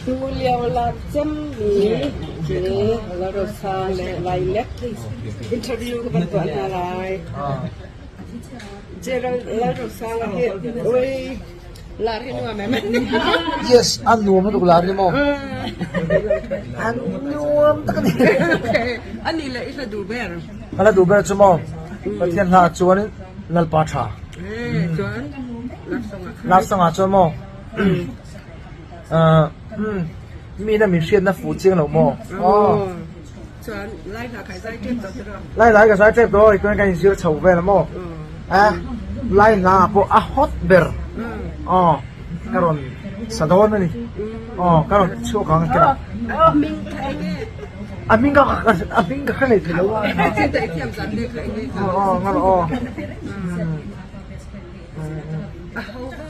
Tulio lar chem mi khi Lalrosang le Lailek interview ka van tuah hna lai. Gerald Lalrosang hi oi lar hi nuam em? Yes, an nuam lutuk lar ni maw? An nuam tak a ni. Ani le i hla duh ber. Ka hla duh ber chu maw? Pathian hla chuanin Lalpa tha. Chuan love song ah khan. Love song ah chuan maw? Mi na min hriatna fuh chiang lo maw? Aw. Chuan lai hla kai zai tep tawh tiraw? Lai hla ka zai tep tawh ituan kan inzir chho vel a maw? A lai hla ah pawh a hot ber. Aw ka rawn sa dawn a ni. Aw ka rawn chhuak ang kira. A hming kha eng nge? A hming ka a hming ka hre leh thei lo a. Chin ta i thiam zan leh kha eng nge? Aw aw ngar aw. A ho va.